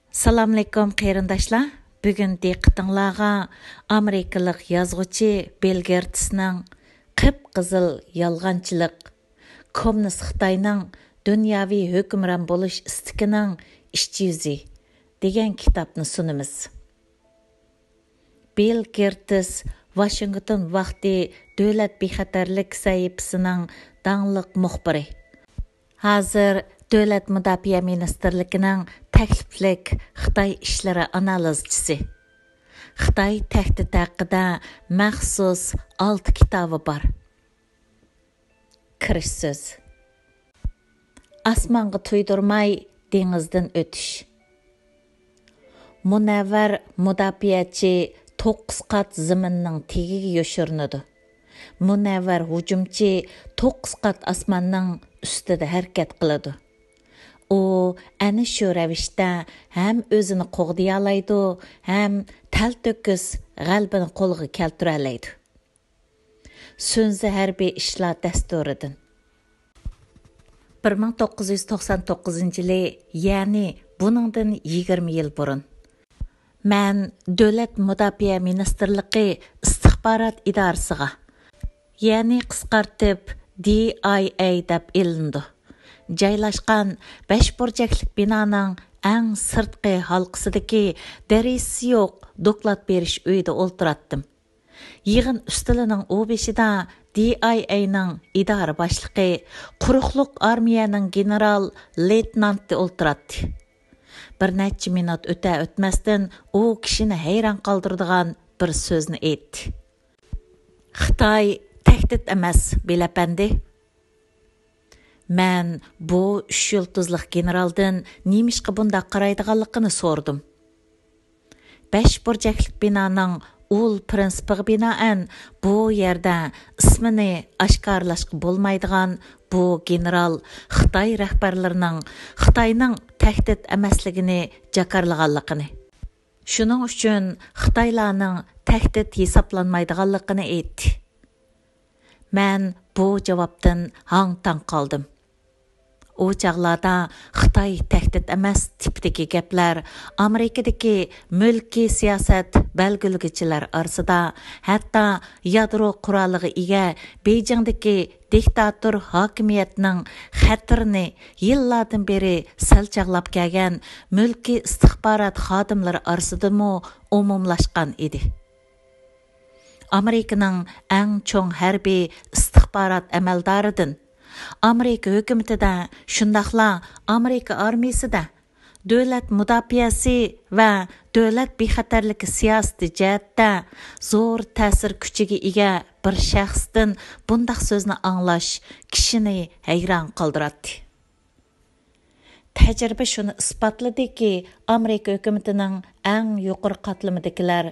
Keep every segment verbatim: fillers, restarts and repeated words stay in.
سالامئەلەيكۇم قېرىنداشلار، بۈگۈن دىققىتىڭلارغا ئامېرىكىلىق يازغۇچى بىل گېرتسنىڭ قىپقىزىل يالغانچىلىق، كوممۇنىست خىتاينىڭ دۇنياۋى ھۆكۈمران بولۇش ئىستىكىنىڭ ئىچ يۈزى دېگەن كىتابنى سۇنىمىز. بىل گېرتس ۋاشىنگتون ۋاقتى دۆلەت بىخەتەرلىك سەھىپىسىنىڭ داڭلىق مۇخبىرى. ھازىر دۆلەت مۇداپىئە مىنىستىرلىكىنىڭ تەكلىپلىك خىتاي ئىشلىرى ئانالىزچىسى. خىتاي تەھدىتى ھەققىدە مەخسۇس ئالتە كىتابى بار. كىرىش سۆز. ئاسمانغا تۇيدۇرماي دېڭىزدىن ئۆتۈش. مۇنەۋۋەر مۇداپىئەچى توققۇز قات زېمىننىڭ تېگىگە يوشۇرۇنىدۇ. مۇنەۋۋەر ھۇجۇمچى توققۇز قات ئاسماننىڭ ئۈستىدە ھەرىكەت قىلىدۇ. ئۇ ئەنە شۇ رەۋىشتە ھەم ئۆزىنى قوغدىيالايدۇ، ھەم تەلتۆكۈس غەلىبىنى قولغا كەلتۈرەلەيدۇ. سۈنزى ھەربىي ئىشلار دەستۇرىدىن. بىر مىڭ توققۇز يۈز توقسان توققۇزىنچى يىلى، يەنى بۇنىڭدىن يىگىرمە يىل بۇرۇن، مەن دۆلەت مۇداپىئە مىنىستىرلىقى ئىستىخبارات ئىدارىسىغا، يەنى قىسقارتىپ دى ئاي ئەي دەپ ئېلىنىدۇ، جايلاشقان بەش بۇرجەكلىك بىنانىڭ ئەڭ سىرتقى ھالقىسىدىكى دېرىزىسى يوق دوكلات بېرىش ئۆيىدە ئولتۇراتتىم. يىغىن ئۈستىلىنىڭ ئۇ بېشىدا دى ئاي ئەينىڭ ئىدارە باشلىقى، قۇرۇقلۇق ئارمىيەنىڭ گېنېرال لېيتېنانتى ئولتۇراتتى. بىر نەچچە مىنۇت ئۆتە-ئۆتمەستىن ئۇ كىشىنى ھەيران قالدۇرىدىغان بىر سۆزنى ئېيتتى. «خىتاي تەھدىت ئەمەس، بىل ئەپەندى.» مەن بۇ ئۈچ يۇلتۇزلۇق گېنېرالدىن نېمىشقا بۇنداق قارايدىغانلىقىنى سورىدىم. بەش بۇرجەكلىك بىنانىڭ ئۇل پىرىنسىپىغا بىنائەن، بۇ يەردە ئىسمىنى ئاشكارىلاشقا بولمايدىغان بۇ گېنېرال خىتاي رەھبەرلىرىنىڭ خىتاينىڭ تەھدىت ئەمەسلىكىنى جاكارلىغانلىقىنى، شۇنىڭ ئۈچۈن خىتايلارنىڭ تەھدىت ھېسابلانمايدىغانلىقىنى ئېيتتى. مەن بۇ جاۋابتىن ھاڭ-تاڭ قالدىم. ئۇ چاغلاردا خىتاي تەھدىت ئەمەس تىپىدىكى گەپلەر ئامېرىكىدىكى مۈلكىي سىياسەت بەلگىلىگۈچىلەر ئارىسىدا، ھەتتا يادرو قورالىغا ئىگە بېيجىڭدىكى دىكتاتور ھاكىمىيەتنىڭ خەتىرىنى يىللاردىن بېرى سەل چاغلاپ كەلگەن مۈلكىي ئىستىخبارات خادىملىرى ئارىسىدىمۇ ئومۇملاشقان ئىدى. ئامېرىكىنىڭ ئەڭ چوڭ ھەربىي ئىستىخبارات ئەمەلدارىدىن، ئامېرىكا ھۆكۈمىتىدە، شۇنداقلا ئامېرىكا ئارمىيىسىدە، دۆلەت مۇداپىئەسى ۋە دۆلەت بىخەتەرلىكى سىياسىتى جەھەتتە زور تەسىر كۈچىگە ئىگە بىر شەخستىن بۇنداق سۆزنى ئاڭلاش كىشىنى ھەيران قالدۇراتتى. تەجرىبە شۇنى ئىسپاتلىدىكى، ئامېرىكا ھۆكۈمىتىنىڭ ئەڭ يۇقىرى قاتلىمىدىكىلەر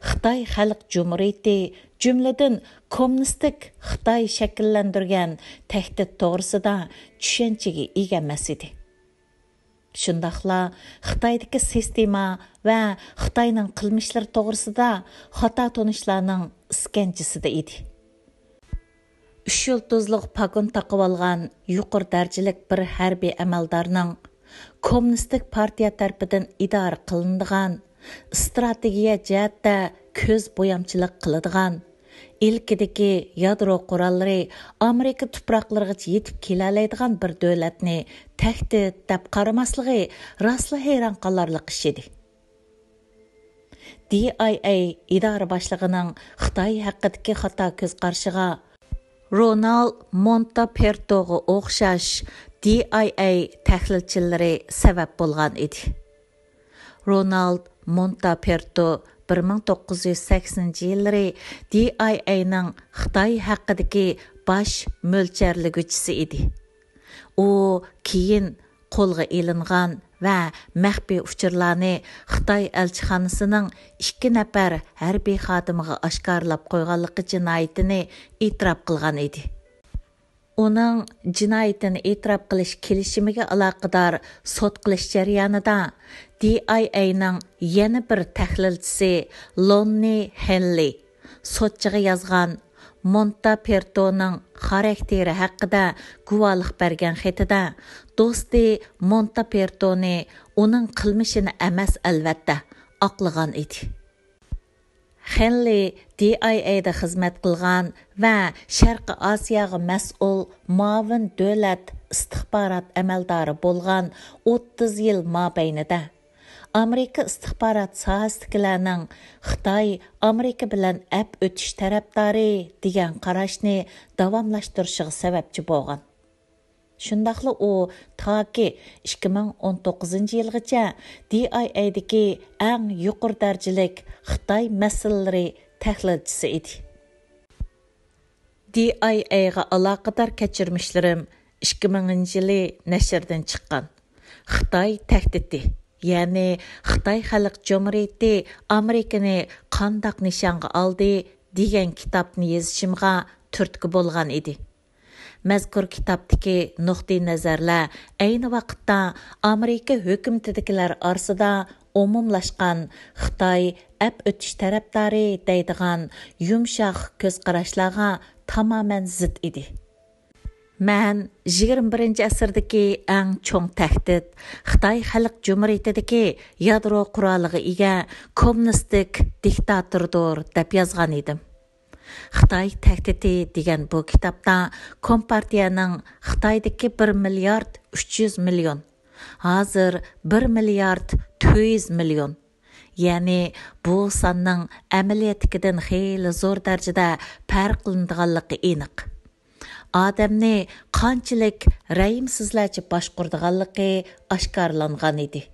خىتاي خەلق جۇمھۇرىيىتى، جۈملىدىن كوممۇنىستىك خىتاي شەكىللەندۈرگەن تەھدىت توغرىسىدا چۈشەنچىگە ئىگە ئەمەس ئىدى. شۇنداقلا خىتايدىكى سىستېما ۋە خىتاينىڭ قىلمىشلىرى توغرىسىدا خاتا تونۇشلارنىڭ ئىسكەنجىسىدە ئىدى. ئۈچ يۇلتۇزلۇق پاگون تاقىۋالغان يۇقىرى دەرىجىلىك بىر ھەربىي ئەمەلدارنىڭ كوممۇنىستىك پارتىيە تەرىپىدىن ئىدارە قىلىنىدىغان، ئىستراتېگىيە جەھەتتە كۆز بويامچىلىق قىلىدىغان، ئىلكىدىكى يادرو قوراللىرى ئامېرىكا تۇپراقلىرىغىچە يېتىپ كېلەلەيدىغان بىر دۆلەتنى تەھدىت دەپ قارىماسلىقى راستلا ھەيران قالارلىق ئىش ئىدى. دى ئاي ئەي ئىدارە باشلىقىنىڭ خىتاي ھەققىدىكى خاتا كۆز قارىشىغا رونالد مونتاپېرتوغا ئوخشاش دى ئاي ئەي تەھلىلچىلىرى سەۋەب بولغان ئىدى. رونالد مونتاپېرتو بىر مىڭ توققۇز يۈز سەكسىنىنچى يىللىرى دى ئاي ئەينىڭ خىتاي ھەققىدىكى باش مۆلچەرلىگۈچىسى ئىدى. ئۇ كېيىن قولغا ئېلىنغان ۋە مەخپىي ئۇچۇرلارنى خىتاي ئەلچىخانىسىنىڭ ئىككى نەپەر ھەربىي خادىمىغا ئاشكارىلاپ قويغانلىقى جىنايىتىنى ئېتىراپ قىلغان ئىدى. ئۇنىڭ جىنايىتىنى ئېتىراپ قىلىش كېلىشىمىگە ئالاقىدار سوت قىلىش جەريانىدا دى ئاي ئەينىڭ يەنە بىر تەھلىلچىسى لوننى ھېنلى سوتچىغا يازغان مونتاپېرتونىڭ خاراكتېرى ھەققىدە گۇۋاھلىق بەرگەن خېتىدە، دوستى مونتاپېرتونى ئۇنىڭ قىلمىشىنى ئەمەس، ئەلۋەتتە، ئاقلىغان ئىدى. خېنلى دى ئاي ئەيدە خىزمەت قىلغان ۋە شەرقىي ئاسىياغا مەسئۇل مۇئاۋىن دۆلەت ئىستىخبارات ئەمەلدارى بولغان ئوتتۇز يىل مابەينىدە، ئامېرىكا ئىستىخبارات ساھەسىدىكىلەرنىڭ خىتاي ئامېرىكا بىلەن ئەپ ئۆتۈش تەرەپدارى دېگەن قاراشنى داۋاملاشتۇرۇشىغا سەۋەبچى بولغان. شۇنداقلا ئۇ تاكى ئىككى مىڭ ئون توققۇزىنچى يىلغىچە دى ئاي ئەيدىكى ئەڭ يۇقىرى دەرىجىلىك خىتاي مەسىلىلىرى تەھلىلچىسى ئىدى. دى ئاي ئەيغا ئالاقىدار كەچۈرمىشلىرىم ئىككى مىڭىنچى يىلى نەشردىن چىققان خىتاي تەھدىتى، يەنى خىتاي خەلق جۇمھۇرىيىتى ئامېرىكىنى قانداق نىشانغا ئالدى دېگەن كىتابنى يېزىشىمغا تۈرتكە بولغان ئىدى. مەزكۇر كىتابتىكى نۇقتىئىنەزەرلەر ئەينى ۋاقىتتا ئامېرىكا ھۆكۈمىتىدىكىلەر ئارىسىدا ئومۇملاشقان خىتاي ئەپ ئۆتۈش تەرەپدارى دەيدىغان يۇمشاق كۆز قاراشلارغا تامامەن زىت ئىدى. مەن يىگىرمە بىرىنچى ئەسىردىكى ئەڭ چوڭ تەھدىت خىتاي خەلق جۇمھۇرىيىتىدىكى يادرو قورالىغا ئىگە كوممۇنىستىك دىكتاتوردۇر، دەپ يازغان ئىدىم. خىتاي تەھدىتى دېگەن بۇ كىتابتا كومپارتىيەنىڭ خىتايدىكى بىر مىليارد ئۈچ يۈز مىليون، ھازىر بىر مىليارد تۆت يۈز مىليون، يەنى بۇ ساننىڭ ئەمەلىيەتتىكىدىن خېلى زور دەرىجىدە پەرقلىنىدىغانلىقى ئېنىق. ئادەمنى قانچىلىك رەھىمسىزلەرچە باشقۇرىدىغانلىقى ئاشكارىلانغان ئىدى.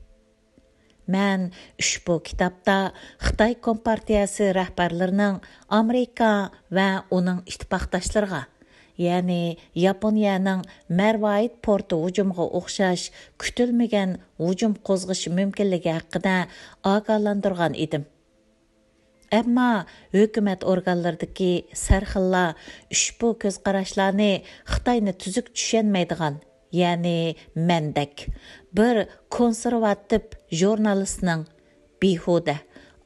مەن ئۇشبۇ كىتابتا خىتاي كومپارتىيەسى رەھبەرلىرىنىڭ ئامېرىكا ۋە ئۇنىڭ ئىتتىپاقداشلىرىغا، يەنى ياپونىيەنىڭ مەرۋايىت پورتى ھۇجۇمىغا ئوخشاش كۈتۈلمىگەن ھۇجۇم قوزغىشى مۇمكىنلىكى ھەققىدە ئاگاھلاندۇرغان ئىدىم. ئەمما ھۆكۈمەت ئورگانلىرىدىكى سەرخىللار ئۇشبۇ كۆز قاراشلارنى خىتاينى تۈزۈك چۈشەنمەيدىغان، يەنى مەندەك بىر كونسېرۋاتىپ ژۇرنالىستنىڭ بىھۇدە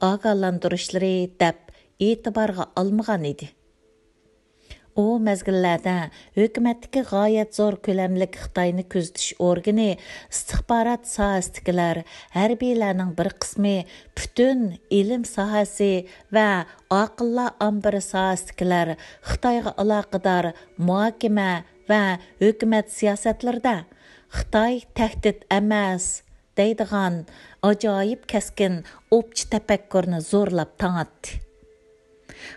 ئاگاھلاندۇرۇشلىرى دەپ ئېتىبارغا ئالمىغان ئىدى. ئۇ مەزگىللەردە ھۆكۈمەتتىكى غايەت زور كۆلەملىك خىتاينى كۆزىتىش ئورگىنى ئىستىخبارات ساھەسىدىكىلەر، ھەربىيلەرنىڭ بىر قىسمى، پۈتۈن ئىلىم ساھەسى ۋە ئاقىللار ئامبىرى ساھەسىدىكىلەر خىتايغا ئالاقىدار مۇھاكىمە ۋە ھۆكۈمەت سىياسەتلىرىدە «خىتاي تەھدىت ئەمەس» دەيدىغان ئاجايىپ كەسكىن ئوپچە تەپەككۇرنى زورلاپ تاڭاتتى.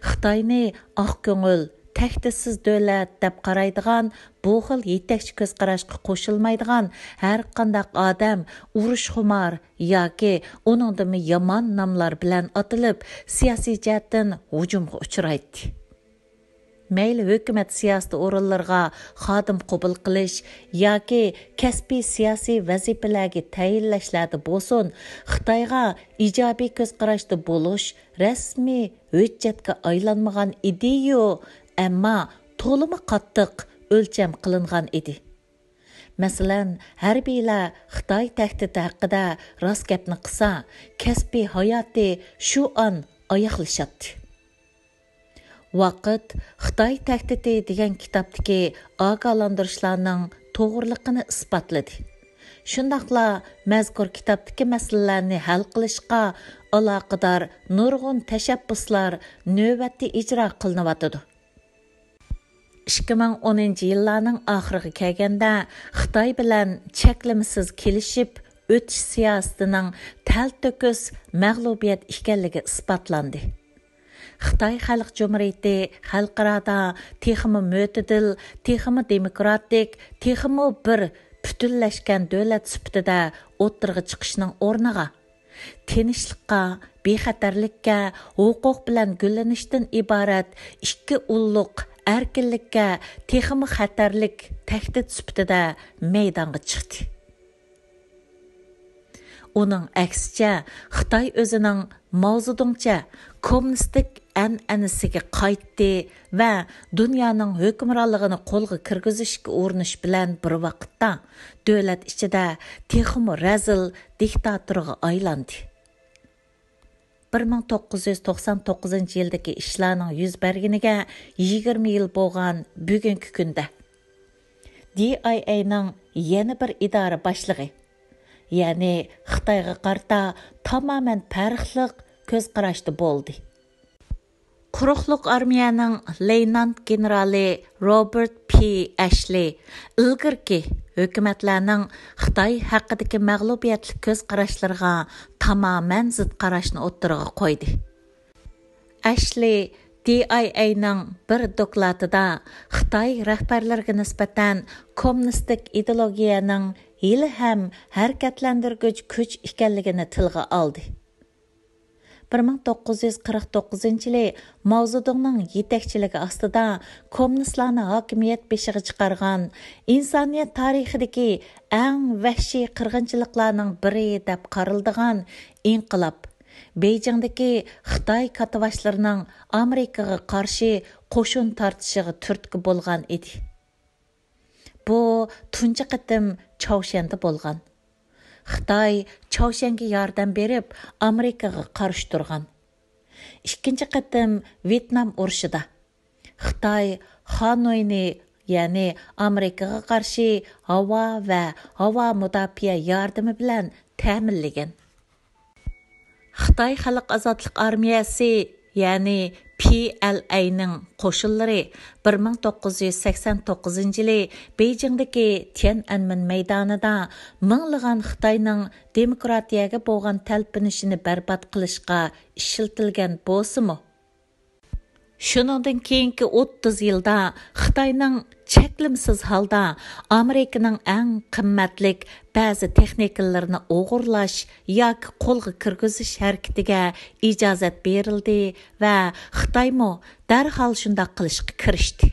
خىتاينى ئاق كۆڭۈل، تەھدىتسىز دۆلەت دەپ قارايدىغان، بۇ خىل يېتەكچى كۆز قاراشقا قوشۇلمايدىغان ھەرقانداق ئادەم ئۇرۇشخۇمار ياكى ئۇنىڭدىنمۇ يامان ناملار بىلەن ئاتىلىپ، سىياسىي جەھەتتىن ھۇجۇمغا ئۇچرايتتى. مەيلى ھۆكۈمەت سىياسىتى ئورۇنلىرىغا خادىم قوبۇل قىلىش ياكى كەسپىي سىياسىي ۋەزىپىلەرگە تەيىنلەشلەردە بولسۇن، خىتايغا ئىجابىي كۆز قاراشتا بولۇش رەسمىي ھۆججەتكە ئايلانمىغان ئىدىيۇ، ئەمما تولىمۇ قاتتىق ئۆلچەم قىلىنغان ئىدى. مەسىلەن، ھەربىيلەر خىتاي تەھدىتى ھەققىدە راست گەپنى قىلسا، كەسپىي ھاياتى شۇ ئان ئاياغلىشاتتى. ۋاقىت خىتاي تەھدىتى دېگەن كىتابتىكى ئاگاھلاندۇرۇشلارنىڭ توغرىلىقىنى ئىسپاتلىدى. شۇنداقلا مەزكۇر كىتابتىكى مەسىلىلەرنى ھەل قىلىشقا ئالاقىدار نۇرغۇن تەشەببۇسلار نۆۋەتتە ئىجرا قىلىنىۋاتىدۇ. ئىككى مىڭ ئونىنچى يىللارنىڭ ئاخىرىغا كەلگەندە، خىتاي بىلەن چەكلىمىسىز كېلىشىپ ئۆتۈش سىياسىتىنىڭ تەلتۆكۈس مەغلۇبىيەت ئىكەنلىكى ئىسپاتلاندى. خىتاي خەلق جۇمھۇرىيىتى خەلقئارادا تېخىمۇ مۆتىدىل، تېخىمۇ دېموكراتىك، تېخىمۇ بىر پۈتۈنلەشكەن دۆلەت سۈپىتىدە ئوتتۇرىغا چىقىشنىڭ ئورنىغا، تىنچلىققا، بىخەتەرلىككە، ھوقۇق بىلەن گۈللىنىشتىن ئىبارەت ئىككى ئۇللۇق ئەركىنلىككە تېخىمۇ خەتەرلىك تەھدىت سۈپىتىدە مەيدانغا چىقتى. ئۇنىڭ ئەكسىچە، خىتاي ئۆزىنىڭ ماۋزېدۇڭچە كوممۇنىستىك ئەنئەنىسىگە قايتتى ۋە دۇنيانىڭ ھۆكۈمرانلىقىنى قولغا كىرگۈزۈشكە ئۇرۇنۇش بىلەن بىر ۋاقىتتا، دۆلەت ئىچىدە تېخىمۇ رەزىل دىكتاتورغا ئايلاندى. بىر مىڭ توققۇز يۈز توقسان توققۇزىنچى يىلدىكى ئىشلارنىڭ يۈز بەرگىنىگە يىگىرمە يىل بولغان بۈگۈنكى كۈندە، دى ئاي ئەينىڭ يەنە بىر ئىدارە باشلىقى، يەنى خىتايغا قارىتا تامامەن پەرقلىق كۆز قاراشتا بولدى. قۇرۇقلۇق ئارمىيەنىڭ لەيتېنانت گېنېرالى روبېرت پى ئەشلى ئىلگىرىكى ھۆكۈمەتلەرنىڭ خىتاي ھەققىدىكى مەغلۇبىيەتلىك كۆز قاراشلىرىغا تامامەن زىت قاراشنى ئوتتۇرىغا قويدى. ئەشلى دى ئاي ئەينىڭ بىر دوكلاتىدا خىتاي رەھبەرلىرىگە نىسبەتەن كوممۇنىستىك ئىدېئولوگىيەنىڭ ھېلىھەم ھەرىكەتلەندۈرگۈچ كۈچ ئىكەنلىكىنى تىلغا ئالدى. بىر مىڭ توققۇز يۈز قىرىق توققۇزىنچى يىلى ماۋزېدۇڭنىڭ يېتەكچىلىكى ئاستىدا كوممۇنىستلارنى ھاكىمىيەت بېشىغا چىقارغان، ئىنسانىيەت تارىخىدىكى ئەڭ ۋەھشىي قىرغىنچىلىقلارنىڭ بىرى دەپ قارىلىدىغان ئىنقىلاب بېيجىڭدىكى خىتاي كاتتىباشلىرىنىڭ ئامېرىكىغا قارشى قوشۇن تارتىشىغا تۈرتكە بولغان ئىدى. بۇ تۇنجى قېتىم چاۋشيەندە بولغان. خىتاي چاۋشيەنگە ياردەم بېرىپ، ئامېرىكىغا قارشى تۇرغان. ئىككىنچى قېتىم ۋيېتنام ئۇرۇشىدا خىتاي خانوينى، يەنى ئامېرىكىغا قارشى ھاۋا ۋە ھاۋا مۇداپىئە ياردىمى بىلەن تەمىنلىگەن. خىتاي خەلق ئازادلىق ئارمىيەسى، يەنى پى ئەل ئەينىڭ قوشۇنلىرى بىر مىڭ توققۇز يۈز سەكسەن توققۇزىنچى يىلى بېيجىڭدىكى تيەنئەنمېن مەيدانىدا مىڭلىغان خىتاينىڭ دېموكراتىيەگە بولغان تەلپۈنۈشىنى بەربات قىلىشقا ئىشلىتىلگەن بولسىمۇ، شۇنىڭدىن كېيىنكى ئوتتۇز يىلدا خىتاينىڭ چەكلىمىسىز ھالدا ئامېرىكىنىڭ ئەڭ قىممەتلىك بەزى تېخنىكىلىرىنى ئوغرىلاش ياكى قولغا كىرگۈزۈش ھەرىكىتىگە ئىجازەت بېرىلدى ۋە خىتايمۇ دەرھال شۇنداق قىلىشقا كىرىشتى.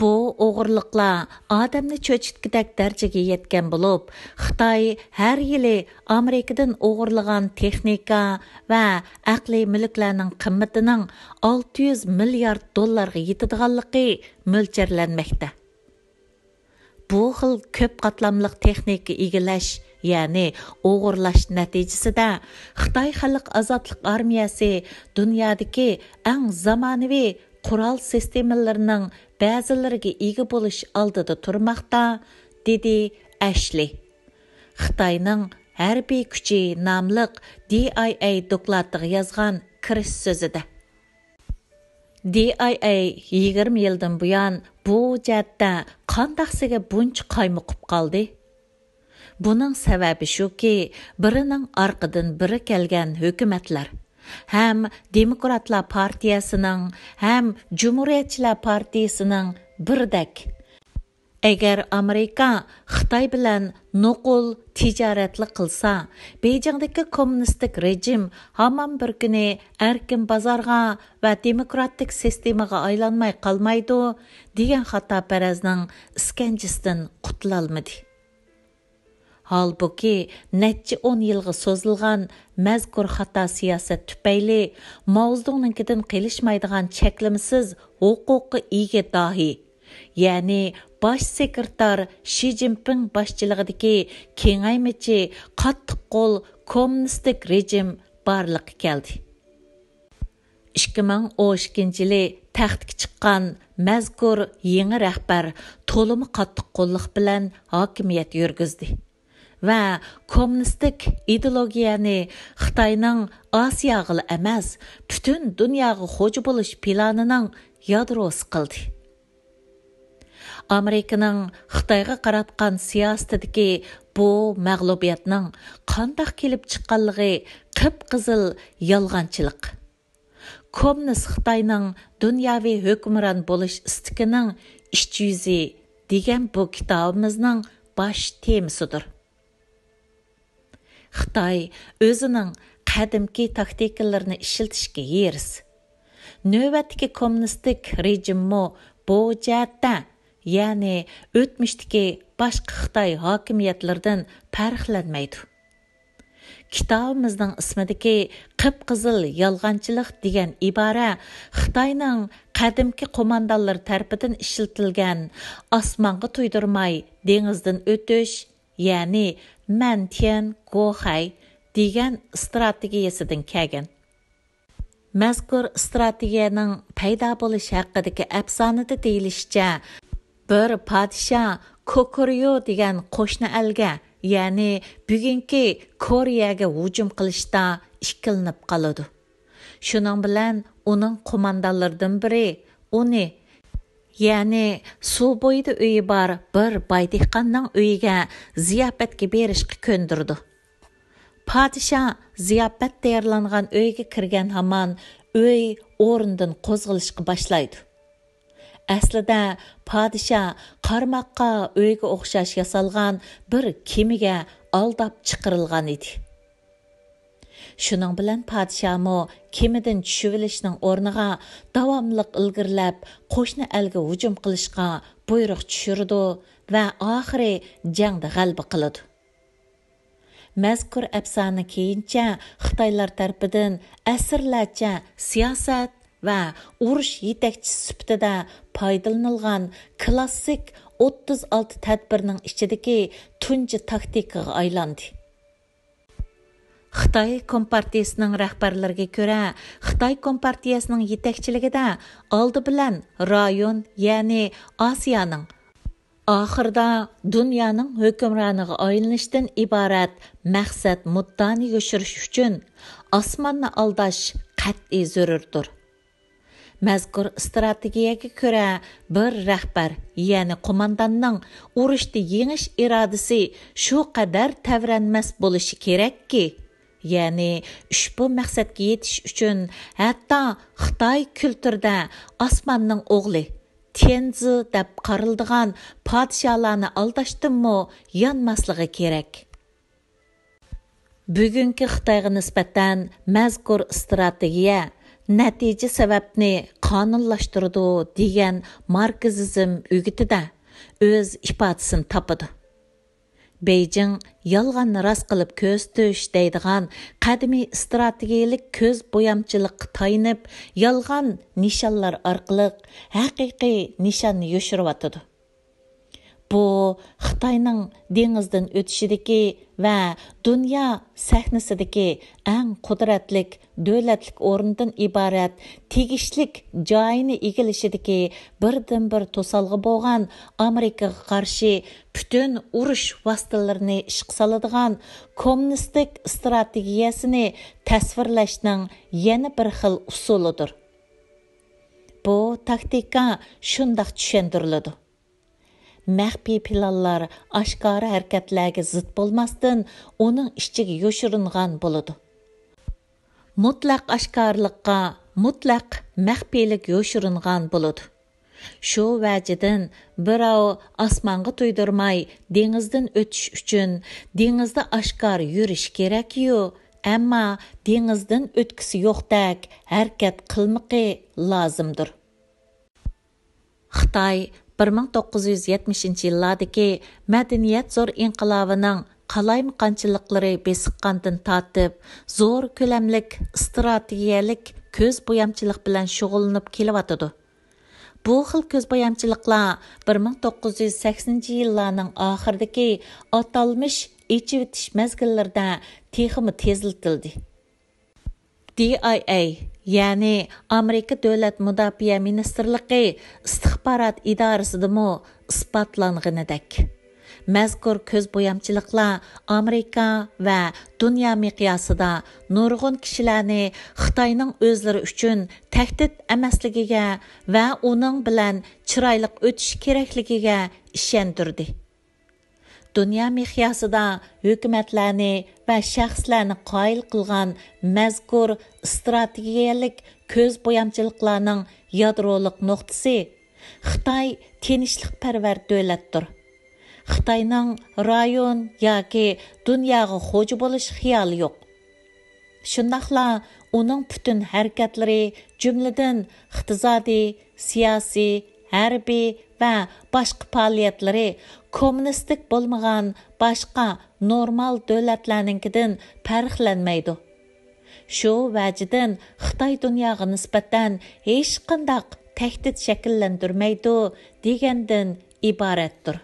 بۇ ئوغرىلىقلار ئادەمنى چۆچۈتكۈدەك دەرىجىگە يەتكەن بولۇپ، خىتاي ھەر يىلى ئامېرىكىدىن ئوغرىلىغان تېخنىكا ۋە ئەقلىي مۈلۈكلەرنىڭ قىممىتىنىڭ ئالتە يۈز مىليارد دوللارغا يېتىدىغانلىقى مۆلچەرلەنمەكتە. بۇ خىل كۆپ قاتلاملىق تېخنىكا ئىگىلەش، يەنى ئوغرىلاش نەتىجىسىدە خىتاي خەلق ئازادلىق ئارمىيەسى دۇنيادىكى ئەڭ زامانىۋى قورال سىستېمىلىرىنىڭ بەزىلىرىگە ئىگە بولۇش ئالدىدا تۇرماقتا، دېدى ئەشلى خىتاينىڭ ھەربىي كۈچى ناملىق دى ئاي ئەي دوكلاتىغا يازغان كىرىش سۆزىدە. دى ئاي ئەي يىگىرمە يىلدىن بۇيان بۇ جەھەتتە قانداقسىگە بۇنچە قايمۇقۇپ قالدى؟ بۇنىڭ سەۋەبى شۇكى، بىرىنىڭ ئارقىدىن بىرى كەلگەن ھۆكۈمەتلەر، ھەم دېموكراتلار پارتىيەسىنىڭ، ھەم جۇمھۇرىيەتچىلەر پارتىيىسىنىڭ بىردەك، ئەگەر ئامېرىكا خىتاي بىلەن نوقۇل تىجارەتلا قىلسا، بېيجىڭدىكى كوممۇنىستىك رېجىم ھامان بىر كۈنى ئەركىن بازارغا ۋە دېموكراتىك سىستېمىغا ئايلانماي قالمايدۇ، دېگەن خاتا پەرەزنىڭ ئىسكەنجىسىدىن قۇتۇلالمىدى. ھالبۇكى، نەچچە ئون يىلغا سوزۇلغان مەزكۇر خاتا سىياسەت تۈپەيلى ماۋزېدۇڭنىڭكىدىن قېلىشمايدىغان چەكلىمىسىز ھوقۇققا ئىگە داھىي، يەنى باش سېكرېتار شى جىنپىڭ باشچىلىقىدىكى كېڭەيمىچى قاتتىق قول كوممۇنىستىك رېجىم بارلىققا كەلدى. ئىككى مىڭ ئون ئىككىنچى يىلى تەختكە چىققان مەزكۇر يېڭى رەھبەر تولىمۇ قاتتىق قوللۇق بىلەن ھاكىمىيەت يۈرگۈزدى ۋە كوممۇنىستىك ئىدېئولوگىيەنى خىتاينىڭ ئاسىياغىلا ئەمەس، پۈتۈن دۇنياغا خوجا بولۇش پىلانىنىڭ يادروسى قىلدى. ئامېرىكىنىڭ خىتايغا قاراتقان سىياسىتىدىكى بۇ مەغلۇبىيەتنىڭ قانداق كېلىپ چىققانلىقى قىپقىزىل يالغانچىلىق. كوممۇنىست خىتاينىڭ دۇنياۋى ھۆكۈمران بولۇش ئىستىكىنىڭ ئىچ يۈزى دېگەن بۇ كىتابىمىزنىڭ باش تېمىسىدۇر. خىتاي ئۆزىنىڭ قەدىمكى تاكتىكىلىرىنى ئىشلىتىشكە ھېرىس. نۆۋەتتىكى كوممۇنىستىك رېجىممۇ بۇ جەھەتتە، يەنى ئۆتمۈشتىكى باشقا خىتاي ھاكىمىيەتلىرىدىن پەرقلەنمەيدۇ. كىتابىمىزنىڭ ئىسمىدىكى قىپقىزىل يالغانچىلىق دېگەن ئىبارە خىتاينىڭ قەدىمكى قوماندانلىرى تەرىپىدىن ئىشلىتىلگەن ئاسمانغا تۇيدۇرماي دېڭىزدىن ئۆتۈش، يەنى مەنتيەن گوخەي دېگەن ئىستراتېگىيەسىدىن كەلگەن. مەزكۇر ئىستراتېگىيەنىڭ پەيدا بولۇشى ھەققىدىكى ئەپسانىدە دېيىلىشىچە، بىر پادىشاھ كوكۇريو دېگەن قوشنا ئەلگە، يەنى بۈگۈنكى كورېيەگە ھۇجۇم قىلىشتا ئىككىلىنىپ قالىدۇ. شۇنىڭ بىلەن ئۇنىڭ قوماندانلىرىدىن بىرى ئۇنى، يەنى سۇ بويىدا ئۆيى بار بىر باي دېھقاننىڭ ئۆيىگە زىياپەتكە بېرىشقا كۆندۈرىدۇ. پادىشاھ زىياپەت تەييارلانغان ئۆيگە كىرگەن ھامان ئۆي ئورنىدىن قوزغىلىشقا باشلايدۇ. ئەسلىدە پادىشاھ قارىماققا ئۆيگە ئوخشاش ياسالغان بىر كېمىگە ئالداپ چىقىرىلغان ئىدى. شۇنىڭ بىلەن پادىشاھمۇ كېمىدىن چۈشۈۋېلىشنىڭ ئورنىغا داۋاملىق ئىلگىرىلەپ، قوشنا ئەلگە ھۇجۇم قىلىشقا بۇيرۇق چۈشۈرىدۇ ۋە ئاخىرى جەڭدە غەلىبە قىلىدۇ. مەزكۇر ئەپسانە كېيىنچە خىتايلار تەرىپىدىن ئەسىرلەرچە سىياسەت ۋە ئۇرۇش يېتەكچىسى سۈپىتىدە پايدىلىنىلغان كلاسسىك ئوتتۇز ئالتە تەدبىرنىڭ ئىچىدىكى تۇنجى تاكتىكىغا ئايلاندى. خىتاي كومپارتىيىسىنىڭ رەھبەرلىرىگە كۆرە، خىتاي كومپارتىيىسىنىڭ يېتەكچىلىكىدە ئالدى بىلەن رايون، يەنى ئاسىيانىڭ، ئاخىرىدا دۇنيانىڭ ھۆكۈمرانىغا ئايلىنىشتىن ئىبارەت مەقسەت مۇددىئانى يوشۇرۇش ئۈچۈن ئاسماننى ئالداش قەتئىي زۆرۈردۇر. مەزكۇر ئىستراتېگىيەگە كۆرە، بىر رەھبەر، يەنى قومانداننىڭ ئۇرۇشتا يېڭىش ئىرادىسى شۇ قەدەر تەۋرەنمەس بولۇشى كېرەككى، يەنى ئۇشبۇ مەقسەتكە يېتىش ئۈچۈن ھەتتا خىتاي كۈلتۈرىدە ئاسماننىڭ ئوغلى، تيەنزى دەپ قارىلىدىغان پادىشاھلارنى ئالداشتىنمۇ يانماسلىقى كېرەك. بۈگۈنكى خىتايغا نىسبەتەن مەزكۇر ئىستراتېگىيە نەتىجە سەۋەبنى قانۇنلاشتۇرىدۇ دېگەن ماركسىزم ئۆگىتىدە ئۆز ئىپادىسىنى تاپىدۇ. بېيجىڭ يالغاننى راست قىلىپ كۆرسىتىش دەيدىغان قەدىمىي ئىستراتېگىيەلىك كۆز بويامچىلىققا تايىنىپ، يالغان نىشانلار ئارقىلىق ھەقىقىي نىشاننى يوشۇرۇۋاتىدۇ. بۇ خىتاينىڭ دېڭىزدىن ئۆتۈشىدىكى ۋە دۇنيا سەھنىسىدىكى ئەڭ قۇدرەتلىك دۆلەتلىك ئورنىدىن ئىبارەت تېگىشلىك جايىنى ئىگىلىشىدىكى بىردىنبىر توسالغۇ بولغان ئامېرىكىغا قارشى پۈتۈن ئۇرۇش ۋاسىتىلىرىنى ئىشقا سالىدىغان كوممۇنىستىك ئىستراتېگىيەسىنى تەسۋىرلەشنىڭ يەنە بىر خىل ئۇسۇلىدۇر. بۇ تاكتىكا شۇنداق چۈشەندۈرۈلىدۇ. مەخپىي پىلانلار ئاشكارا ھەرىكەتلەرگە زىت بولماستىن، ئۇنىڭ ئىچىگە يوشۇرۇنغان بولىدۇ. مۇتلەق ئاشكارىلىققا مۇتلەق مەخپىيلىك يوشۇرۇنغان بولىدۇ. شۇ ۋەجىدىن، بىراۋ ئاسمانغا تۇيدۇرماي دېڭىزدىن ئۆتۈش ئۈچۈن دېڭىزدا ئاشكارا يۈرۈش كېرەكيۇ، ئەمما دېڭىزدىن ئۆتكۈسى يوقتەك ھەرىكەت قىلمىقى لازىمدۇر. خىتاي بىر مىڭ توققۇز يۈز يەتمىشىنچى يىللاردىكى مەدەنىيەت زور ئىنقىلابىنىڭ قالايمىقانچىلىقلىرى بېسىققاندىن تارتىپ، زور كۆلەملىك ئىستراتېگىيەلىك كۆز بويامچىلىق بىلەن شۇغۇللىنىپ كېلىۋاتىدۇ. بۇ خىل كۆز بويامچىلىقلار بىر مىڭ توققۇز يۈز سەكسىنىنچى يىللارنىڭ ئاخىرىدىكى ئاتالمىش ئېچىۋېتىش مەزگىللىرىدە تېخىمۇ تېزلىتىلدى. دى ئاي ئەي، يەنى ئامېرىكا دۆلەت مۇداپىئە مىنىستىرلىقى ئىستىخبارات ئىدارىسىدىمۇ ئىسپاتلانغىنىدەك، مەزكۇر كۆز بويامچىلىقلار ئامېرىكا ۋە دۇنيا مىقياسىدا نۇرغۇن كىشىلەرنى خىتاينىڭ ئۆزلىرى ئۈچۈن تەھدىت ئەمەسلىكىگە ۋە ئۇنىڭ بىلەن چىرايلىق ئۆتۈش كېرەكلىكىگە ئىشەندۈردى. دۇنيا مىقياسىدا ھۆكۈمەتلەرنى ۋە شەخسلەرنى قايىل قىلغان مەزكۇر ئىستراتېگىيەلىك كۆز بويامچىلىقلارنىڭ يادرولۇق نۇقتىسى خىتاي تىنچلىقپەرۋەر دۆلەتتۇر. خىتاينىڭ رايون ياكى دۇنياغا خوجا بولۇش خىيالى يوق. شۇنداقلا ئۇنىڭ پۈتۈن ھەرىكەتلىرى، جۈملىدىن ئىقتىسادىي، سىياسىي، ھەربىي ۋە باشقا پائالىيەتلىرى كوممۇنىستىك بولمىغان باشقا نورمال دۆلەتلەرنىڭكىدىن پەرقلەنمەيدۇ. شۇ ۋەجىدىن خىتاي دۇنياغا نىسبەتەن ھېچقانداق تەھدىت شەكىللەندۈرمەيدۇ دېگەندىن ئىبارەتتۇر.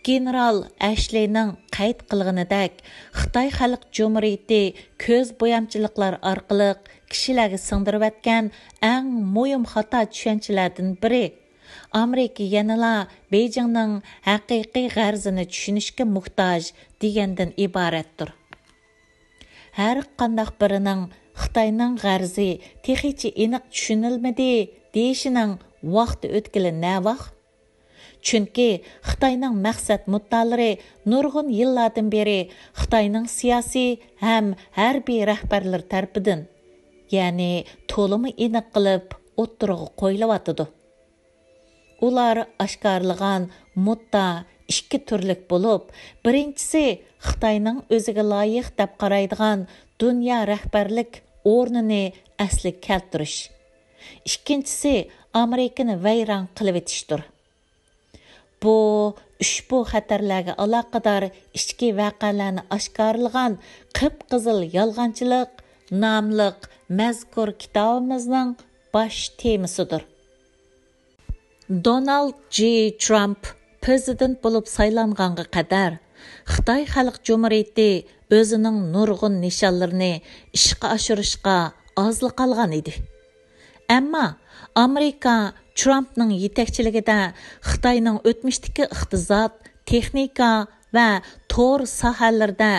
گېنېرال ئەشلىنىڭ قەيت قىلغىنىدەك، خىتاي خەلق جۇمھۇرىيىتى كۆز بويامچىلىقلار ئارقىلىق كىشىلەرگە سىڭدۈرۈۋەتكەن ئەڭ مۇھىم خاتا چۈشەنچىلەردىن بىرى، ئامېرىكا يەنىلا بېيجىڭنىڭ ھەقىقىي غەرىزىنى چۈشىنىشكە موھتاج دېگەندىن ئىبارەتتۇر. ھەر قانداق بىرىنىڭ خىتاينىڭ غەرىزى تېخىچە ئېنىق چۈشىنىلمىدى دېيىشىنىڭ ۋاقتى ئۆتكىلى نەۋاق؟ چۈنكى خىتاينىڭ مەقسەت مۇددىئالىرى نۇرغۇن يىللاردىن بېرى خىتاينىڭ سىياسىي ھەم ھەربىي رەھبەرلىرى تەرىپىدىن، يەنى تولىمۇ ئېنىق قىلىپ ئوتتۇرىغا قويۇلۇۋاتىدۇ. ئۇلار ئاشكارىلىغان مۇددىئا ئىككى تۈرلۈك بولۇپ، بىرىنچىسى خىتاينىڭ ئۆزىگە لايىق دەپ قارايدىغان دۇنيا رەھبەرلىك ئورنىنى ئەسلىگە كەلتۈرۈش. ئىككىنچىسى ئامېرىكىنى ۋەيران قىلىۋېتىشتۇر. بۇ ئۇشبۇ خەتەرلەرگە ئالاقىدار ئىچكى ۋەقەلەرنى ئاشكارىلىغان قىپقىزىل يالغانچىلىق ناملىق مەزكۇر كىتابىمىزنىڭ باش تېمىسىدۇر. دونالد جى ترامپ پىرېزىدېنت بولۇپ سايلانغانغا قەدەر خىتاي خەلق جۇمھۇرىيىتى ئۆزىنىڭ نۇرغۇن نىشانلىرىنى ئىشقا ئاشۇرۇشقا ئازلا قالغان ئىدى. ئەمما ئامېرىكا ترامپنىڭ يېتەكچىلىكىدە خىتاينىڭ ئۆتمۈشتىكى ئىقتىساد، تېخنىكا ۋە تور ساھەلىرىدە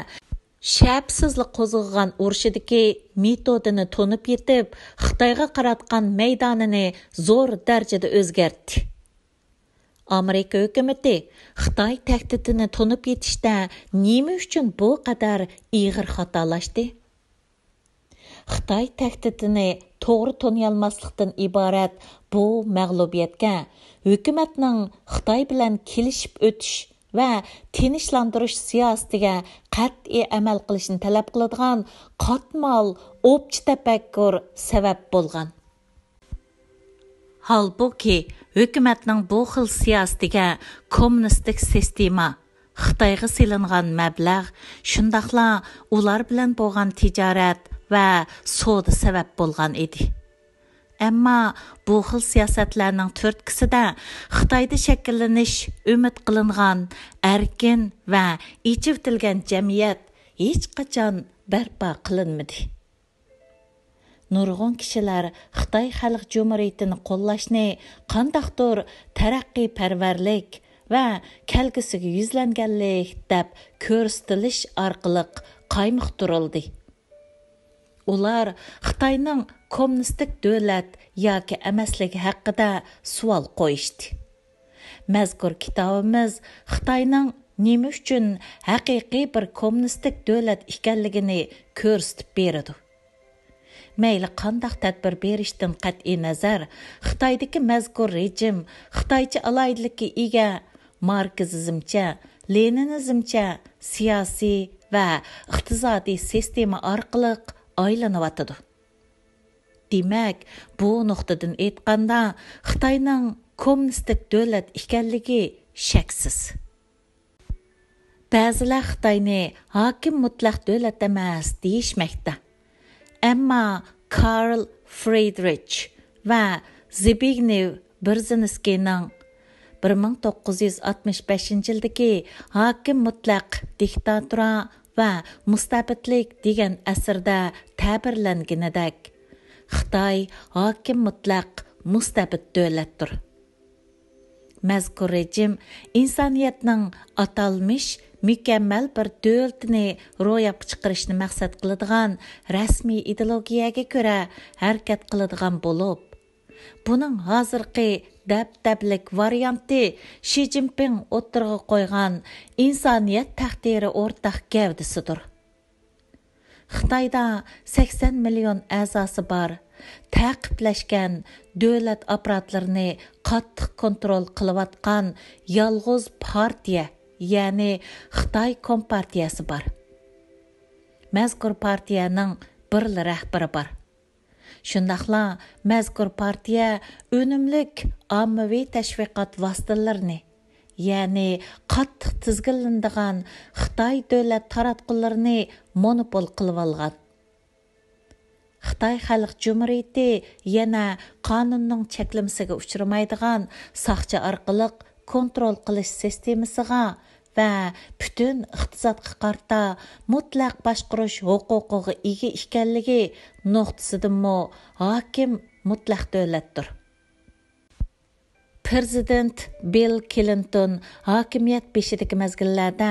شەپىسىزلا قوزغىغان ئۇرۇشىدىكى مېتودىنى تونۇپ يېتىپ، خىتايغا قاراتقان مەيدانىنى زور دەرىجىدە ئۆزگەرتتى. ئامېرىكا ھۆكۈمىتى خىتاي تەھدىتىنى تونۇپ يېتىشتە نېمە ئۈچۈن بۇ قەدەر ئېغىر خاتالاشتى؟ خىتاي تەھدىتىنى توغرا تونۇيالماسلىقتىن ئىبارەت بۇ مەغلۇبىيەتكە ھۆكۈمەتنىڭ خىتاي بىلەن كېلىشىپ ئۆتۈش ۋە تىنچلاندۇرۇش سىياسىتىگە قەتئىي ئەمەل قىلىشنى تەلەپ قىلىدىغان قاتمال ئوپچە تەپەككۇر سەۋەب بولغان. ھالبۇكى، ھۆكۈمەتنىڭ بۇ خىل سىياسىتىگە كوممۇنىستىك سىستېما، خىتايغا سېلىنغان مەبلەغ، شۇنداقلا ئۇلار بىلەن بولغان تىجارەت ۋە سودا سەۋەب بولغان ئىدى. ئەمما بۇ خىل سىياسەتلەرنىڭ تۈرتكىسىدە خىتايدا شەكىللىنىش ئۈمىد قىلىنغان ئەركىن ۋە ئېچىۋېتىلگەن جەمئىيەت ھېچقاچان بەرپا قىلىنمىدى. نۇرغۇن كىشىلەر خىتاي خەلق جۇمھۇرىيىتىنى قوللاشنى قانداقتۇر تەرەققىيپەرۋەرلىك ۋە كەلگۈسىگە يۈزلەنگەنلىك دەپ كۆرسىتىلىش ئارقىلىق قايمۇقتۇرۇلدى. ئۇلار خىتاينىڭ كوممۇنىستىك دۆلەت ياكى ئەمەسلىكى ھەققىدە سوئال قويۇشتى. مەزكۇر كىتابىمىز خىتاينىڭ نېمە ئۈچۈن ھەقىقىي بىر كوممۇنىستىك دۆلەت ئىكەنلىكىنى كۆرسىتىپ بېرىدۇ. مەيلى قانداق تەدبىر بېرىشتىن قەتئىينەزەر، خىتايدىكى مەزكۇر رېجىم خىتايچە ئالاھىدىلىككە ئىگە ماركسىزمچە، لېنىنىزمچە سىياسىي ۋە ئىقتىسادىي سىستېما ئارقىلىق ئايلىنىۋاتىدۇ. دېمەك، بۇ نۇقتىدىن ئېيتقاندا، خىتاينىڭ كوممۇنىستىك دۆلەت ئىكەنلىكى شەكسىز. بەزىلەر خىتاينى ھاكىم مۇتلەق دۆلەت ئەمەس دېيىشمەكتە. ئەمما كارل فرىدرىچ ۋە زبىگنېۋ بېرزىنسكىينىڭ بىر مىڭ توققۇز يۈز ئاتمىش بەشىنچى يىلدىكى ھاكىم مۇتلەق دىكتاتورا ۋە مۇستەبىتلىك دېگەن ئەسىرىدە تەبىرلەنگىنىدەك، خىتاي ھاكىم مۇتلەق مۇستەبىت دۆلەتتۇر. مەزكۇر رېجىم ئىنسانىيەتنىڭ ئاتالمىش مۇكەممەل بىر دۆلىتىنى روياپقا چىقىرىشنى مەقسەت قىلىدىغان رەسمىي ئىدېئولوگىيەگە كۆرە ھەرىكەت قىلىدىغان بولۇپ، بۇنىڭ ھازىرقى دەبدەبىلىك ۋارىيانتى شى جىنپىڭ ئوتتۇرىغا قويغان ئىنسانىيەت تەقدىرى ئورتاق گەۋدىسىدۇر. خىتايدا سەكسەن مىليون ئەزاسى بار، تەقىبلەشكەن دۆلەت ئاپپاراتلىرىنى قاتتىق كونترول قىلىۋاتقان يالغۇز پارتىيە، يەنى خىتاي كومپارتىيەسى بار. مەزكۇر پارتىيەنىڭ بىرلا رەھبىرى بار. شۇنداقلا مەزكۇر پارتىيە ئۈنۈملۈك ئاممىۋى تەشۋىقات ۋاسىتىلىرىنى، يەنى قاتتىق تىزگىنلىنىدىغان خىتاي دۆلەت تاراتقۇلىرىنى مونوپول قىلىۋالغان. خىتاي خەلق جۇمھۇرىيىتى يەنە قانۇننىڭ چەكلىمىسىگە ئۇچرىمايدىغان ساقچى ئارقىلىق كونترول قىلىش سىستېمىسىغا ۋە پۈتۈن ئىقتىسادقا قارىتا مۇتلەق باشقۇرۇش ھوقۇقىغا ئىگە ئىكەنلىكى نۇقتىسىدىنمۇ ھاكىم مۇتلەق دۆلەتتۇر. پىرېزىدېنت بىل كلىنتون ھاكىمىيەت بېشىدىكى مەزگىللەردە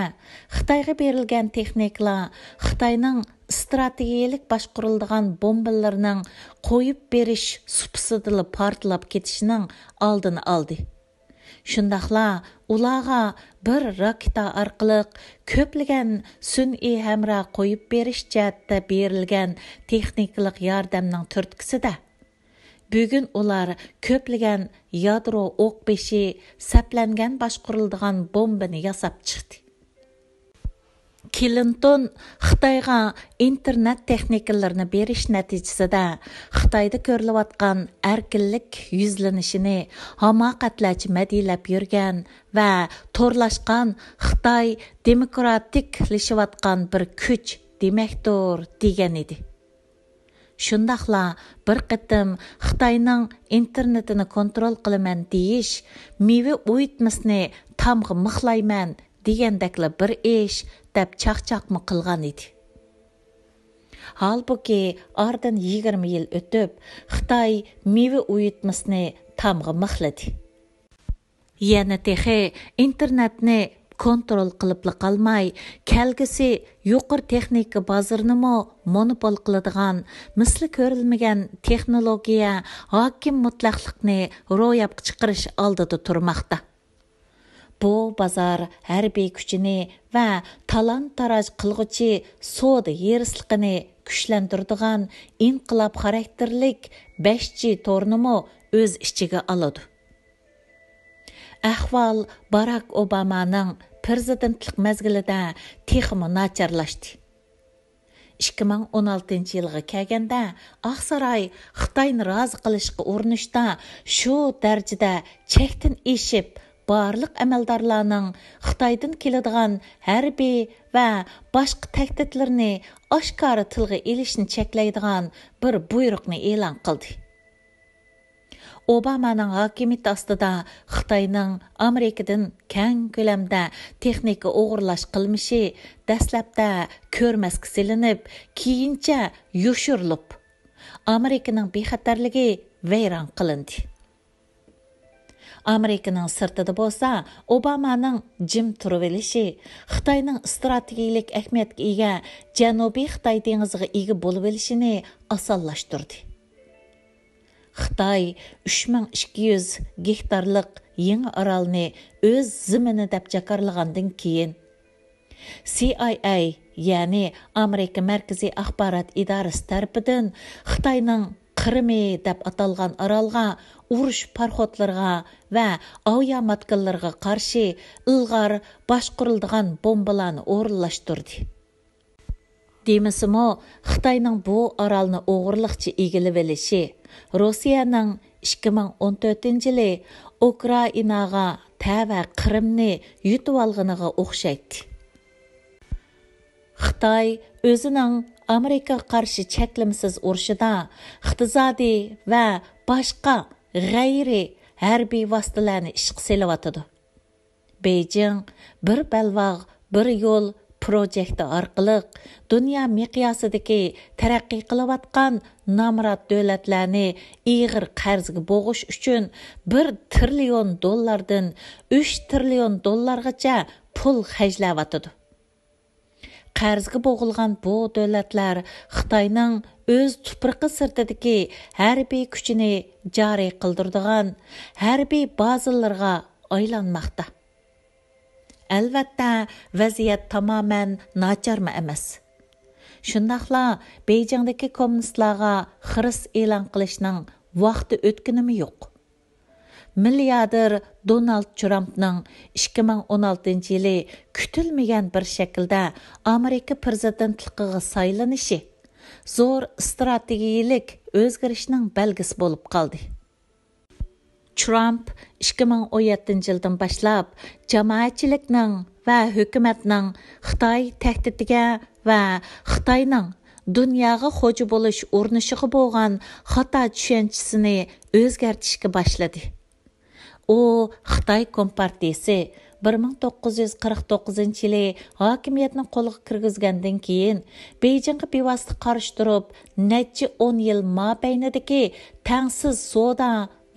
خىتايغا بېرىلگەن تېخنىكىلار خىتاينىڭ ئىستراتېگىيەلىك باشقۇرۇلىدىغان بومبىلىرىنىڭ قويۇپ بېرىش سۇپىسىدىلا پارتلاپ كېتىشىنىڭ ئالدىنى ئالدى. شۇنداقلا ئۇلارغا بىر راكېتا ئارقىلىق كۆپلىگەن سۈنئىي ھەمراھ قويۇپ بېرىش جەھەتتە بېرىلگەن تېخنىكىلىق ياردەمنىڭ تۈرتكىسىدە، بۈگۈن ئۇلار كۆپلىگەن يادرو ئوق بېشى، سەپلەنگەن باشقۇرۇلىدىغان بومبىنى ياساپ چىقتى. كلىنتون خىتايغا ئىنتېرنېت تېخنىكىلىرىنى بېرىش نەتىجىسىدە، خىتايدا كۆرۈلۈۋاتقان ئەركىنلىك يۈزلىنىشىنى ھاماقەتلەرچە مەدھىيەلەپ يۈرگەن ۋە تورلاشقان خىتاي دېموكراتىكلىشىۋاتقان بىر كۈچ دېمەكتۇر، دېگەن ئىدى. شۇنداقلا بىر قېتىم خىتاينىڭ ئىنتېرنېتىنى كونترول قىلىمەن دېيىش، مېۋە ئۇيۇتمىسىنى تامغا مىخلايمەن دېگەندەكلا بىر ئىش، دەپ چاقچاقمۇ قىلغان ئىدى. ھالبۇكى، ئارىدىن يىگىرمە يىل ئۆتۈپ، خىتاي مېۋە ئۇيۇتمىسىنى تامغا مىخلىدى. يەنە تېخى ئىنتېرنېتنى كونترول قىلىپلا قالماي، كەلگۈسى يۇقىرى تېخنىكا بازىرىنىمۇ مونوپول قىلىدىغان مىسلى كۆرۈلمىگەن تېخنولوگىيە ھاكىم مۇتلەقلىقنى روياپقا چىقىرىش ئالدىدا تۇرماقتا. بۇ بازار ھەربىي كۈچىنى ۋە تالان-تاراج قىلغۇچى سودا ھېرىسلىقىنى كۈچلەندۈرىدىغان ئىنقىلاب خاراكتېرلىك بەش جى تورنىمۇ ئۆز ئىچىگە ئالىدۇ. ئەھۋال باراك ئوبامانىڭ پىرېزىدېنتلىق مەزگىلىدە تېخىمۇ ناچارلاشتى. ئىككى مىڭ ئون ئالتىنچى يىلغا كەلگەندە، ئاقساراي خىتاينى رازى قىلىشقا ئۇرۇنۇشتا شۇ دەرىجىدە چەكتىن ئېشىپ، بارلىق ئەمەلدارلارنىڭ خىتايدىن كېلىدىغان ھەربىي ۋە باشقا تەھدىتلىرىنى ئاشكارا تىلغا ئېلىشنى چەكلەيدىغان بىر بۇيرۇقنى ئېلان قىلدى. ئوبامانىڭ ھاكىمىيىتى ئاستىدا خىتاينىڭ ئامېرىكىدىن كەڭ كۆلەمدە تېخنىكا ئوغرىلاش قىلمىشى دەسلەپتە كۆرمەسكە سېلىنىپ، كېيىنچە يوشۇرۇلۇپ، ئامېرىكىنىڭ بىخەتەرلىكى ۋەيران قىلىندى. ئامېرىكىنىڭ سىرتىدا بولسا، ئوبامانىڭ جىم تۇرۇۋېلىشى خىتاينىڭ ئىستراتېگىيەلىك ئەھمىيەتكە ئىگە جەنۇبىي خىتاي دېڭىزىغا ئىگە بولۇۋېلىشىنى ئاسانلاشتۇردى. خىتاي ئۈچ مىڭ ئىككى يۈز گېكتارلىق يېڭى ئارالنى ئۆز زېمىنى دەپ جاكارلىغاندىن كېيىن، سى ئاي ئەي، يەنى ئامېرىكا مەركىزىي ئاخبارات ئىدارىسى تەرىپىدىن خىتاينىڭ قىرىمى دەپ ئاتالغان ئارالغا ئۇرۇش پاراخوتلىرىغا ۋە ئاۋىياماتكىلىرىغا قارشى ئىلغار باشقۇرۇلىدىغان بومبىلارنى ئورۇنلاشتۇردى. دېمىسىمۇ، خىتاينىڭ بۇ ئارالنى ئوغرىلىقچە ئىگىلىۋېلىشى روسىيەنىڭ ئىككى مىڭ ئون تۆتىنچى يىلى ئۇكرائىناغا تەۋە قىرىمنى يۇتۇۋالغىنىغا ئوخشايتتى. خىتاي ئۆزىنىڭ ئامېرىكىغا قارشى چەكلىمىسىز ئۇرۇشىدا ئىقتىسادىي ۋە باشقا غەيرىي ھەربىي ۋاسىتىلەرنى ئىشقا سېلىۋاتىدۇ. بېيجىڭ بىر بەلباغ، بىر يول پروجېكتى ئارقىلىق دۇنيا مىقياسىدىكى تەرەققىي قىلىۋاتقان نامرات دۆلەتلەرنى ئېغىر قەرزگە بوغۇش ئۈچۈن بىر تىرىليون دوللاردىن ئۈچ تىرىليون دوللارغىچە پۇل خەجلەۋاتىدۇ. قەرزگە بوغۇلغان بۇ دۆلەتلەر خىتاينىڭ ئۆز تۇپرىقى سىرتىدىكى ھەربىي كۈچىنى جارى قىلدۇرىدىغان ھەربىي بازىلىرىغا ئايلانماقتا. ئەلۋەتتە، ۋەزىيەت تامامەن ناچارمۇ ئەمەس. شۇنداقلا بېيجىڭدىكى كوممۇنىستلارغا خىرىس ئېلان قىلىشنىڭ ۋاقتى ئۆتكىنىمۇ يوق. مىلياردېر دونالد ترامپنىڭ ئىككى مىڭ ئون ئالتىنچى يىلى كۈتۈلمىگەن بىر شەكىلدە ئامېرىكا پىرېزىدېنتلىقىغا سايلىنىشى زور ئىستراتېگىيەلىك ئۆزگىرىشنىڭ بەلگىسى بولۇپ قالدى. ترامپ ئىككى مىڭ ئون يەتتىنچى يىلدىن باشلاپ جامائەتچىلىكنىڭ ۋە ھۆكۈمەتنىڭ خىتاي تەھدىتىگە ۋە خىتاينىڭ دۇنياغا خوجا بولۇش ئۇرۇنۇشىغا بولغان خاتا چۈشەنچىسىنى ئۆزگەرتىشكە باشلىدى. ئۇ خىتاي كومپارتىيىسى بىر مىڭ توققۇز يۈز قىرىق توققۇزىنچى يىلى ھاكىمىيەتنى قولغا كىرگۈزگەندىن كېيىن، بېيجىڭغا بىۋاسىتە قارشى تۇرۇپ، نەچچە ئون يىل مابەينىدىكى تەڭسىز سودا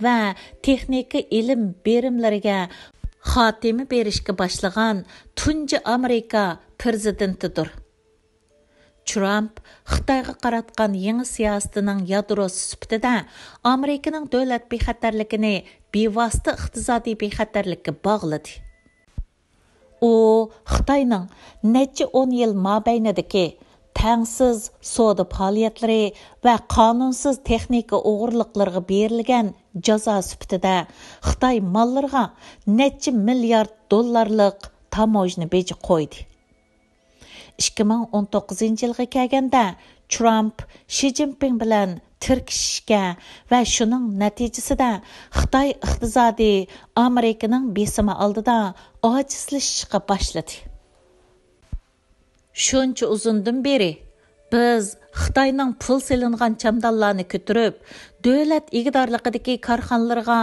ۋە تېخنىكا ئىلىم بېرىملىرىگە خاتىمە بېرىشكە باشلىغان تۇنجى ئامېرىكا پىرېزىدېنتىدۇر. ترامپ خىتايغا قاراتقان يېڭى سىياسىتىنىڭ يادروسى سۈپىتىدە ئامېرىكىنىڭ دۆلەت بىخەتەرلىكىنى بىۋاسىتە ئىقتىسادىي بىخەتەرلىككە باغلىدى. ئۇ خىتاينىڭ نەچچە ئون يىل مابەينىدىكى تەڭسىز سودا پائالىيەتلىرى ۋە قانۇنسىز تېخنىكا ئوغرىلىقلىرىغا بېرىلگەن جازا سۈپىتىدە خىتاي ماللىرىغا نەچچە مىليارد دوللارلىق تاموژنا بېجى قويدى. ئىككى مىڭ ئون توققۇزىنچى يىلغا كەلگەندە، ترامپ شى جىنپىڭ بىلەن تىركىشىشكە ۋە شۇنىڭ نەتىجىسىدە خىتاي ئىقتىسادى ئامېرىكىنىڭ بېسىمى ئالدىدا ئاجىزلىشىشقا باشلىدى. شۇنچە ئۇزۇندىن بېرى بىز خىتاينىڭ پۇل سېلىنغان چامدانلارنى كۆتۈرۈپ، دۆلەت ئىگىدارلىقىدىكى كارخانىلىرىغا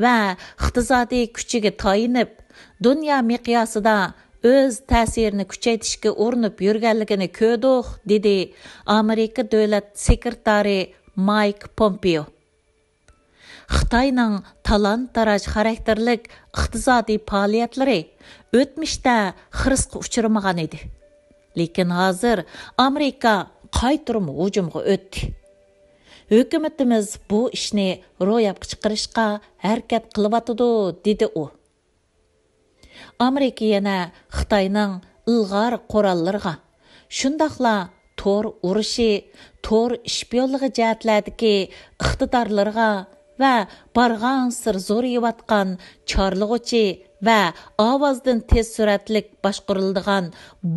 ۋە ئىقتىسادىي كۈچىگە تايىنىپ، دۇنيا مىقياسىدا ئۆز تەسىرىنى كۈچەيتىشكە ئۇرۇنۇپ يۈرگەنلىكىنى كۆردۇق، دېدى ئامېرىكا دۆلەت سېكرېتارى مايك پومپېئو. خىتاينىڭ تالان-تاراج خاراكتېرلىك ئىقتىسادىي پائالىيەتلىرى ئۆتمۈشتە خىرىسقا ئۇچرىمىغان ئىدى. لېكىن ھازىر ئامېرىكا قايتۇرما ھۇجۇمغا ئۆتتى. ھۆكۈمىتىمىز بۇ ئىشنى روياپقا چىقىرىشقا ھەرىكەت قىلىۋاتىدۇ، دېدى ئۇ. ئامېرىكا يەنە خىتاينىڭ ئىلغار قوراللىرىغا، شۇنداقلا تور ئۇرۇشى، تور شپىيونلۇقى جەھەتلەردىكى ئىقتىدارلىرىغا ۋە بارغانسېرى زورىيىۋاتقان چارلىغۇچى ۋە ئاۋازدىن تېز سۈرئەتلىك باشقۇرۇلىدىغان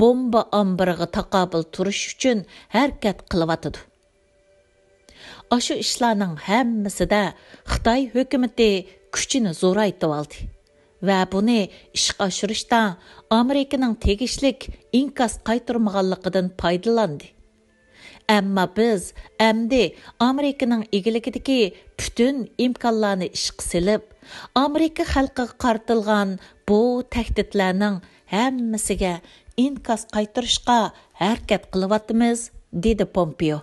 بومبا ئامبىرىغا تاقابىل تۇرۇش ئۈچۈن ھەرىكەت قىلىۋاتىدۇ. ئاشۇ ئىشلارنىڭ ھەممىسىدە خىتاي ھۆكۈمىتى كۈچىنى زورايتىۋالدى ۋە بۇنى ئىشقا ئاشۇرۇشتا ئامېرىكىنىڭ تېگىشلىك ئىنكاس قايتۇرمىغانلىقىدىن پايدىلاندى. ئەمما بىز ئەمدى ئامېرىكىنىڭ ئىگىلىكىدىكى پۈتۈن ئىمكانلارنى ئىشقا سېلىپ، ئامېرىكا خەلقىگە قارىتىلغان بۇ تەھدىتلەرنىڭ ھەممىسىگە ئىنكاس قايتۇرۇشقا ھەرىكەت قىلىۋاتىمىز، دېدى پومپېئو.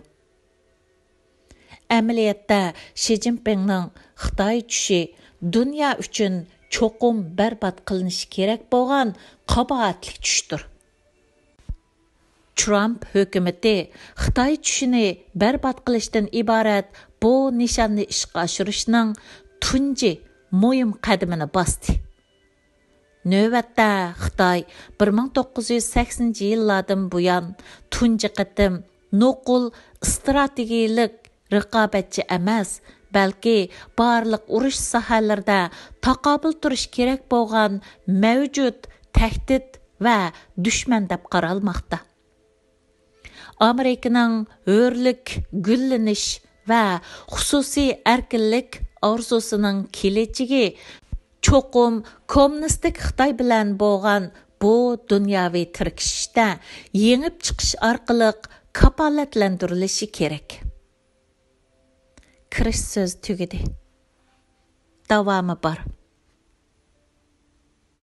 ئەمەلىيەتتە، شى جىنپىڭنىڭ خىتاي چۈشى دۇنيا ئۈچۈن چوقۇم بەربات قىلىنىشى كېرەك بولغان قاباھەتلىك چۈشتۇر. ترامپ ھۆكۈمىتى خىتاي چۈشىنى بەربات قىلىشتىن ئىبارەت بۇ نىشاننى ئىشقا ئاشۇرۇشنىڭ تۇنجى مۇھىم قەدىمىنى باستى. نۆۋەتتە خىتاي بىر مىڭ توققۇز يۈز سەكسىنىنچى يىللاردىن بۇيان تۇنجى قېتىم نوقۇل ئىستراتېگىيەلىك رىقابەتچى ئەمەس، بەلكى بارلىق ئۇرۇش ساھەلىرىدە تاقابىل تۇرۇش كېرەك بولغان مەۋجۇت تەھدىت ۋە دۈشمەن دەپ قارالماقتا. ئامېرىكىنىڭ ھۆرلۈك گۈللىنىش ۋە خۇسۇسىي ئەركىنلىك ئارزۇسىنىڭ كېلىچىكى چوقۇم كوممۇنىستىك خىتاي بىلەن بولغان بۇ دۇنياۋى تىركىشىشتە يېڭىپ چىقىش ئارقىلىق كاپالەتلەندۈرۈلۈشى كېرەك. كىرىش سۆز تۈگىدى. داۋامى بار.